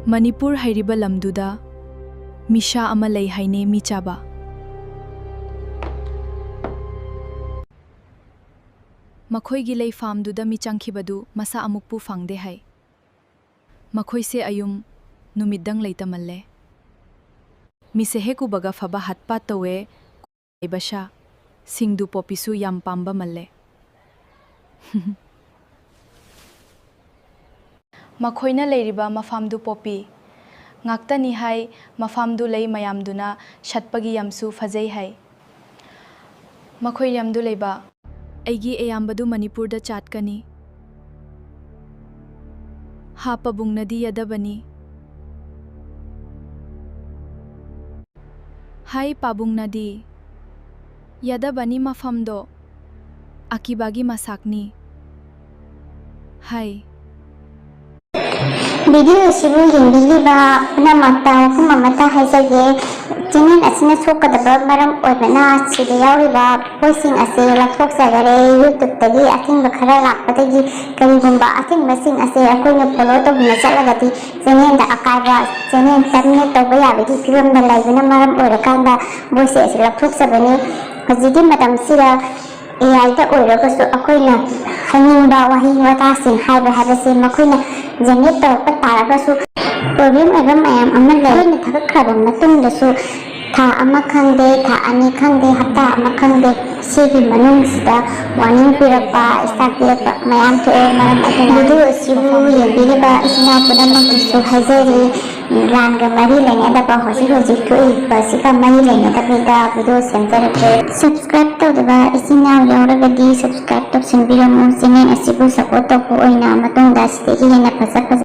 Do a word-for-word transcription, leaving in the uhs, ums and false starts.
ꯃꯅꯤꯄꯨꯔ ꯍꯥꯏꯔꯤꯕ ꯂꯝꯗꯨꯗ ꯃꯤꯁꯥ ꯑꯃ ꯂꯩ ꯍꯥꯏꯅꯦ, ꯃꯤꯆꯥꯕ꯫ ꯃꯈꯣꯏꯒꯤ ꯂꯩꯐꯝꯗꯨꯗ ꯃꯤ ꯆꯪꯈꯤꯕꯗꯨ ꯃꯁꯥ ꯑꯃꯨꯛꯄꯨ ꯐꯪꯗꯦ ꯍꯥꯏ꯫ ꯃꯈꯣꯏꯁꯦ ꯑꯌꯨꯝ ꯅꯨꯃꯤꯠꯗꯪ ꯂꯩꯇꯃꯜꯂꯦ꯫ ꯃꯤꯁꯦ ꯍꯦꯛ ꯎꯕꯒ ꯐꯕ ꯍꯠꯄ ꯇꯧꯋꯦ꯫ ꯂꯩꯕꯁꯥ ꯁꯤꯡꯗꯨ ꯄꯣꯄꯤꯁꯨ ꯌꯥꯝ ꯄꯥꯝꯕ ꯃꯜꯂꯦ꯫ ꯃꯈꯣꯏꯅ ꯂꯩꯔꯤꯕ ꯃꯐꯝꯗꯨ ꯄꯣꯄꯤ ꯉꯥꯛꯇꯅꯤ ꯍꯥꯏ꯫ ꯃꯐꯝꯗꯨ ꯂꯩ ꯃꯌꯥꯝꯗꯨꯅ ꯁꯠꯄꯒꯤ ꯌꯥꯝꯁꯨ ꯐꯖꯩ ꯍꯥꯏ꯫ ꯃꯈꯣꯏ ꯌꯥꯝꯗꯨ ꯂꯩꯕ꯫ ꯑꯩꯒꯤ ꯑꯌꯥꯝꯕꯗꯨ ꯃꯅꯤꯄꯨꯔꯗ ꯆꯠꯀꯅꯤ꯫ ꯍꯥ, ꯄꯥꯕꯨꯡꯅꯗꯤ ꯌꯥꯗꯕꯅꯤ꯫ ꯍꯥꯏ, ꯄꯥꯕꯨꯡꯅꯗꯤ ꯌꯥꯗꯕꯅꯤ, ꯃꯐꯝꯗꯣ ꯑꯀꯤꯕꯒꯤ ꯃꯁꯛꯅꯤ꯫ ꯍꯥꯏ꯫ ꯚꯤꯗꯤꯑꯣ ꯑꯁꯤꯕꯨ ꯌꯦꯡꯕꯤꯔꯤꯕ ꯄꯨꯝꯅꯃꯛꯇ ꯋꯥꯐꯝ ꯑꯃꯠꯇ ꯍꯥꯏꯖꯒꯦ꯫ ꯆꯦꯅꯦꯜ ꯑꯁꯤꯅ ꯁꯣꯛꯀꯗꯕ ꯃꯔꯝ ꯑꯣꯏꯕꯅ ꯁꯤꯗ ꯌꯥꯎꯔꯤꯕ ꯄꯣꯠꯁꯤꯡ ꯑꯁꯤ ꯂꯧꯊꯣꯛꯆꯈꯔꯦ꯫ YouTube-ꯇꯒꯤ ꯑꯊꯤꯡꯕ ꯈꯔ ꯂꯥꯛꯄꯗꯒꯤ ꯀꯔꯤꯒꯨꯝꯕ ꯑꯊꯤꯡꯕꯁꯤꯡ ꯑꯁꯤ ꯑꯩꯈꯣꯏꯅ follow ꯇꯧꯗꯨꯅ ꯆꯠꯂꯒꯗꯤ ꯆꯦꯅꯦꯜꯗ ꯑꯀꯥꯏꯕ, ꯆꯦꯅꯦꯜ terminate ꯇꯧꯕ ꯌꯥꯕꯒꯤ ꯐꯤꯕꯝꯗ ꯂꯩꯕꯅ ꯃꯔꯝ ꯑꯣꯏꯔꯀꯥꯟꯗ ꯚꯣꯏꯁꯁꯦ ꯑꯁꯤ ꯂꯧꯊꯣꯛꯆꯕꯅꯤ꯫ ꯍꯧꯖꯤꯛꯀꯤ ꯃꯇꯝꯁꯤꯗ AI-ꯗ ꯑꯣꯏꯔꯒꯁꯨ ꯑꯩꯈꯣꯏꯅ ꯍꯥꯏꯅꯤꯡꯕ ꯋꯥꯍꯩ ꯋꯥꯇꯥꯁꯤꯡ ꯍꯥꯏꯕ ꯍꯥꯏꯕꯁꯦ ꯃꯈꯣꯏꯅ generate ꯇꯧꯔꯛꯄ ꯇꯥꯔꯒꯁꯨ problem ꯑꯣꯏꯕ ꯃꯌꯥꯝ ꯑꯃ ꯂꯩ꯫ ꯑꯩꯈꯣꯏꯅ ꯊꯥꯒꯠꯈ꯭ꯔꯕ ꯃꯇꯨꯡꯗꯁꯨ ꯊꯥ ꯑꯃ ꯈꯪꯗꯦ, ꯊꯥ ꯑꯅꯤ ꯈꯪꯗꯦ, ꯍꯞꯇꯥ ꯑꯃ ꯈꯪꯗꯦ, ꯁꯤꯒꯤ ꯃꯅꯨꯡꯁꯤꯗ warning ꯄꯤꯔꯛꯄ, strike ꯄꯤꯔꯛꯄ ꯃꯌꯥꯝ ꯊꯣꯛꯑꯦ꯫ ꯃꯔꯝ ꯑꯗꯨꯅ video ꯑꯁꯤꯕꯨ ꯌꯦꯡꯕꯤꯔꯤꯕ ꯏꯆꯤꯟ ꯏꯅꯥꯎ ꯄꯨꯝꯅꯃꯛꯀꯤꯁꯨ ꯍꯥꯏꯖꯔꯤ, ꯂꯥꯟꯒ ꯃꯔꯤ ꯂꯩꯅꯗꯕ ꯍꯧꯖꯤꯛ ꯍꯧꯖꯤꯛ ꯊꯣꯛꯏꯕꯁꯤꯒ ꯃꯔꯤ ꯂꯩꯅꯗꯕꯤꯗ video ꯁꯦꯝꯖꯔꯛꯀꯦ꯫ Subscribe ꯇꯧꯗꯕ ꯏꯆꯤꯟ ꯏꯅꯥꯎ ꯌꯥꯎꯔꯒꯗꯤ subscribe ꯇꯧꯁꯤꯟꯕꯤꯔꯝꯃꯨ꯫ Channel ꯑꯁꯤꯕꯨ support ꯇꯧꯕ ꯑꯣꯏꯅ ꯃꯇꯨꯡꯗ ꯑꯁꯤꯗꯒꯤ ꯍꯦꯟꯅ ꯐꯖ ꯐꯖ